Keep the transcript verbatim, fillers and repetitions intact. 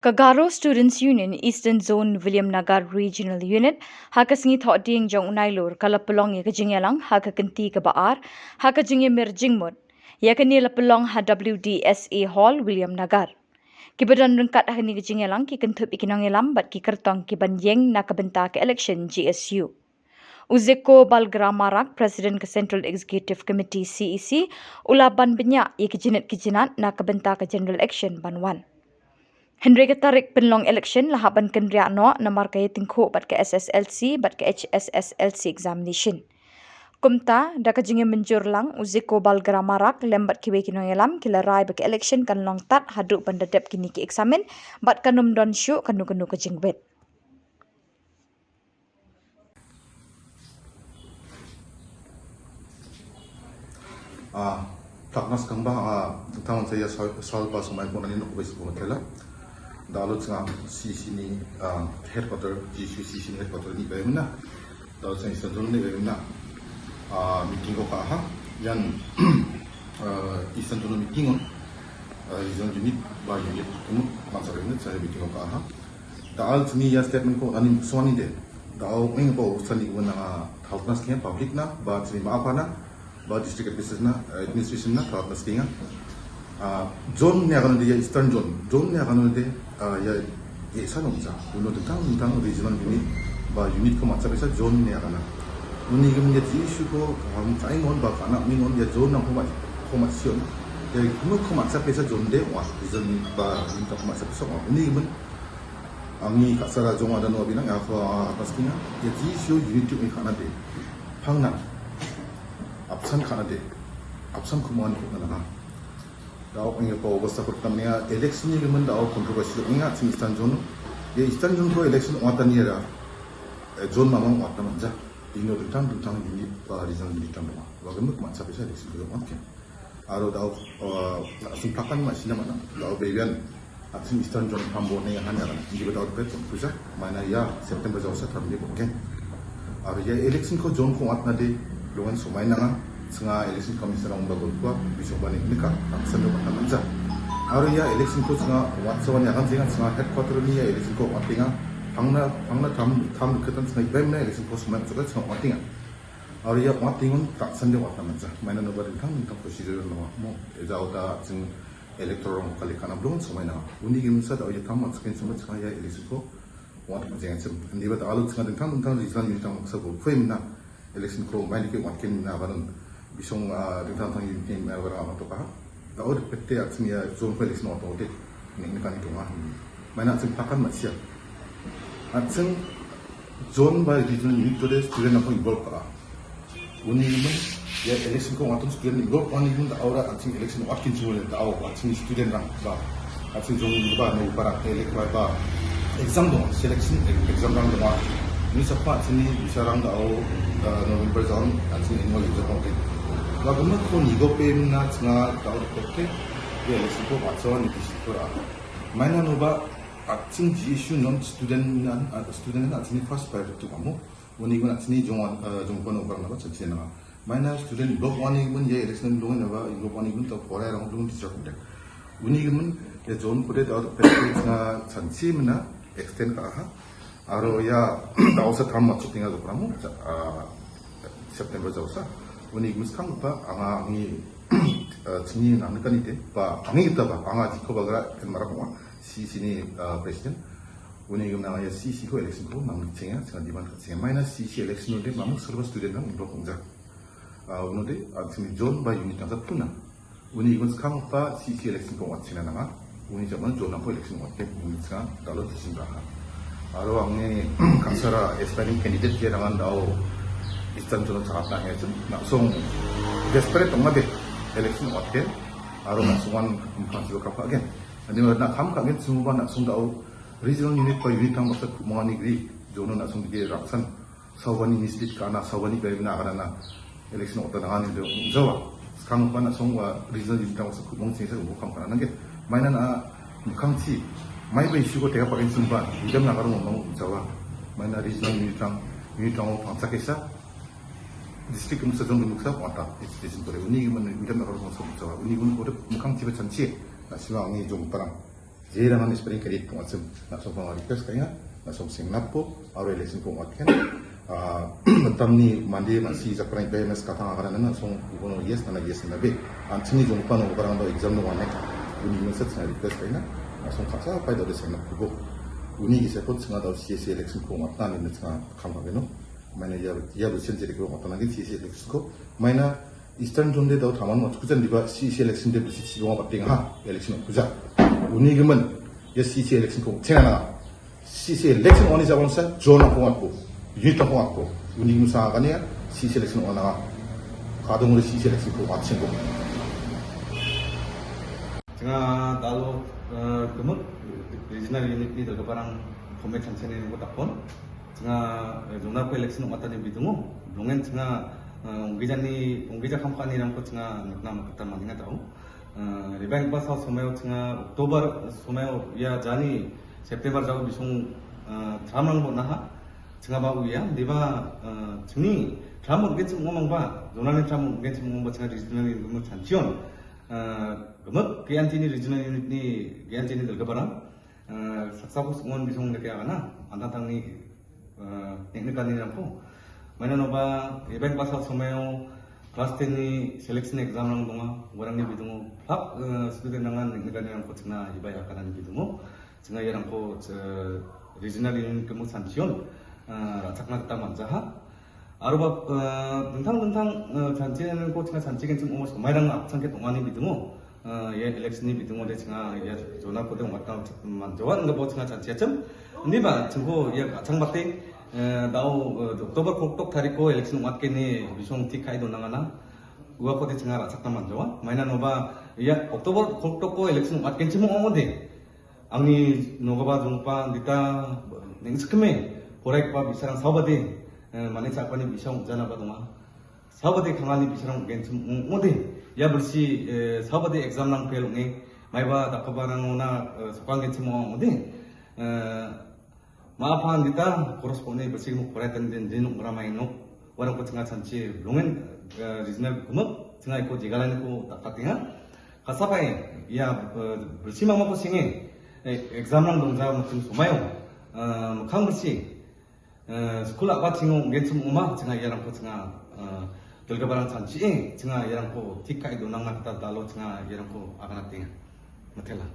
Ka Garo Students Union Eastern Zone Williamnagar Regional Unit, ha ka sngi Thohdieng jong u Nailur ka la pynlong ïa ka jingïalang ha ka kynti kaba ar, ha ka jingïamir jingmut. Ïa kane la pynlong ha W D S A Hall, Williamnagar. Kiba don ryngkat ha kane ka jingïalang ki kynthup ïa ki nongïalam bad ki kyrtong kiban ïeng na ka bynta ka election G S U. U Zeko Balgra Marak, President ka Central Executive Committee, C E C, u la ban bniah ïa ki jinit ki jinat na ka bynta ka general election ban wan. Hynrei ka tarik pynlong election la hap ban kynriah noh namar ka ïatyngkhuh bad ka S S L C bad ka H S S L C examination. Kumta, da ka jingïamynjur lang u Zeko Balgra Marak lem bad kiwei ki nongïalam ki la rai ba ka election kan long tat haduh ban da dep kine ki eksamin bad kan ym don shuh kano kano ka jingwit. Ah, plakna skangba, ah, tentang saya sal, sal ba semai pun ani nok bes pun tela. Dalu tengah C C ni, ah, headquarter, G C C ni headquarter ni bai mana. Dalu tengah Eastern Zone ni bai mana. Ah, meeting ko ka ha, yan, ah, Eastern Zone meeting on, ah, regional unit ba unit, temu, masa unit saya meeting ko ka ha. Da·al chini ia statement-ko ani soani de. Da·o ing po sani gubin nanga taltna skenga public-na, ba chini ma·apana, ba district administration-na, administration-na taltna skenga. Ah, zone ni aganode ia Eastern Zone, zone ni aganode, ah, ia ge·sa nongja. Uno dingtang dingtang regional unit ba unit-ko matchapesa zone ni agana. Uni gimin ia G S U-ko kaham ka·engon ba ka·na mingon ia zone-rangko ma-, ko matchion. Ia gimikko matchapesa zone de ong·a. Regional unit ba unit-ko matchapesa ong·a. Uni gimin Angni ka·sara jong adano abinang, ako, ah, atas kinga. Ya, G C U unity ong·e ka·na de. Pangna. Apsan ka·na de. Apsan kumongan ko·na nanga. Da·o ong·e pa obosta ko rikna mania, election ni gimin da·o controversy ong·enga, chim Eastern Zone. Ya, Eastern Zone ko election ong·atani era, eh, zone mamang ong·atna manja. Ino dingtang dingtang unit, ba regional unit tang donga. Wa gimik matchapesa election ko ong·atgen. Aro da·o, ah, asongprakan ma·sina man·a. Da·o bebian, atching Eastern Zone pambo ne han yaran. Indiba da·o dopet pon puja. Maina ia September jausa tharmini boken. Aro ia election ko zone ko ong·atna de, longan somai nanga. Changa election commissioner ong·ba golpoa, bisokbani nika, tangsan do mata manja. Aro ia election ko changa ong·atsawan yakan jenga, changa headquarter ni ia election ko ong·atenga. Pangna, pangna tam, tam diketan changa ibaimna election ko somai changa ong·atenga. Aro ia ong·atengon tangsan de ong·atna manja. Maina noba dingtang dingtang procedure nonga. Mo, ejao da ching electoral rong kali kana blong somai nanga. Uni gimsa da ia tam matsuken somai changa ia election ko ong·atna jenga chim. Indiba da alo changa dingtang dingtang regional unit tang maksa golpoe mina. Election ko maini ke ong·atken mina abanon bisong, ah, dingtang dingtang unit ni mina abara ama toka. Da o pette atching ia zone ko election ong·ato de. Ning kani tonga. Maina atching pakan matsia. Atching zone ba regional unit-ode student-rangko involve ka·a. Uni gimin, ia election-ko ong·atna student involve ong·ani gimin da·o ra an·ching election ong·atgenchim ong·ode da·o an·ching student-rang ba an·ching zone ba nokgiparang elect ba, ba exam donga, selection e-, exam-rang donga. Uni sapa an·chingni bi·sarang da·o, ah, November jaon an·ching annual exam ong·gen. Ba gimikko nigopemna chinga da·o rikbote ia election-ko matchoani district-ko ra·a. Maina noba An·ching G S U non student-an, ah, student-an an·chingni first priority ong·amo. Uni gimin an·chingni jong-, ah, jongpon ong·giparangaba chanchi nanga. Maina student block one-ni gimin ia election dongen aba block one-ni gimin tau porairang dong teacher kode. Uni gimin ia zone kode tau chanchi mina extend ka·aha. Aro ia tau sa tam matchot ninga jokramo, ah, September jausa. Uni gimin skanggipa anga angni, ah, chingni nangnikanite ba angni gitaba anga jiko bagra en marak ong·a. C C ni, ah, president. Uni gimin anga ia C C ko election ko nangnikchenga, changa demand ka·chenga. Maina C C election ode mamung serba student-rang involve ong·ja. Ah, unode, ah, chingni zone ba unit-rangsa puna. Uni gimin skanggipa C C election ko ong·atchina nanga. Uni jaman zone-rangko election ong·atgen, uni changa dalo jising raha. Aro angni kangsara aspiring candidate jerangan dao Eastern zone-o changatna angachim. Na·song desperate ong·ade election ong·atgen. Aro na·songan kamkam jiwa kapa agen. Ani na kam ka·gen chumuba na·song dao regional unit ba unit-rang baksa ku·mongani gri zone-o na·song dige raksan Saubani mislead ka·na, saubani baimna aganana election ong·ota nangani de ong·jawa. Skanggipa na·song ua regional unit-rang ong·a, ku·mong chengsa ong·a kam ka·na nanggen. Maina na·a mikkangchi maiba issue-ko tega pagenchimba, idam nagarong ong·a ong·jawa. Maina regional unit-rang, unit-rango pangsa kesa, district gimiksa, zone gimiksa ong·ata, education kore. Uni gimin idam nagarong ong·a ong·jawa. Uni gimin kore mikkangchiba chanchi, na·sima angni jonggiparang. Jerangan spring credit ong·achim, na·songko anga request ka·enga, na·song sengnapo, aro election ko ong·atgen. Ah, mitamni mande ma·si jakprang P M S katang agarana na·song ibono yes nana yes nabe. An·chingni jongpano ogarangba exam no wane. Uni message na request ka·enga, na·song katsa pai dode sengnapo. Uni giseko chinga dao C S A election ko ong·atna nini chinga kam ka·beno. Maina ia, ia busen jeriko ong·atna nangin C S A election ko. Maina Eastern Zone de dao taman ong·atkujan diba C S A election de bisi chibonga batenga ha, election ong·kuja. Uni gimin, ia C S A election ko ong·chengana. C S A election ong·ani jabonsa, zone ko ong·atko, unit ko ong·atko. Uni gimin sa agania, C S A election ong·ana. Kadong ori C S A election ko ong·atchengko. Chinga dalo, eh, gemuk, regional unit ni dalgaparang, kome chanchani nunggu takon. Chinga, eh, zonal ko election ong·atani bidungo, dongen chinga, eh, onggijani, onggija kam ka·anirangko chinga nikna gita man·enga dao. Eh, rebang basa somaio chinga October somaio ia jani September jago bisong, eh, tramrang bon·aha. Chinga ba uia, diba, eh, chingni tram bon·genchim ong·omangba, zonalni tram bon·genchim ong·omangba chinga regional ni gimik chanchion. Eh, gemuk G N T ni regional unit ni G N T ni dalgaparang. Eh, saksako sing·on bisong dake agana, an·tangtangni, eh, neng·nikanirangko. Mainanoba, ebeng basa somaio class ten ni selection exam rang donga, uarangni bidungo plak, eh, student rangan neng·nikanirangko chingna ibai akanani bidungo. Chinga iarangko, eh, regional unit gimik chanchion, eh, ra·chakna gita man·jaha. Aroba, eh, dingtang dingtang, eh, chanchianiko chinga chanchigenchim ong·o somairang apchangke dongani bidungo. Eh, ia election ni bidungo de chinga ia zonal ko de ong·atna man·jawa, inggabo chinga chanchiachim. Indiba chingko ia ka·changbate, eh, dao, eh, October kolgrik tariko election ong·atgeni bisong tik ka·e donangana. Uako de chinga ra·chakna man·jawa. Mainanoba ia October kolgrik ko election ong·atgenchim ong·ode. Angni nogipa jonggipa dita neng·sikime poraigipa bi·sarang saobade, eh, mane cha·apani bi·sarang ong·janaba donga. Saobade kangalni bi·sarang ong·genchim ong·ode. Ia bilsi, eh, saobade exam-rang fail ong·e, maiba dakgiparangona, eh, sokanggenchim ong·ode. Eh, ma·a pa dita koros pon·e bilsi poraitani den, den ong·ramaino. Uarangko chinga chanchi rongen, eh, regional gimik, chinga iko jegalaniko dakatenga. Kasapai, ia, eh, bilsi mamako senge, eh, exam-rang dongja muching somaio, eh, mikkang bilsi, eh, skul a·bachingo ong·genchim ong·oma, chinga iarangko chinga, eh, dilgiparang chanchi·e, chinga iarangko tik ka·e donangna gita dalo chinga iarangko aganatenga. Mitela.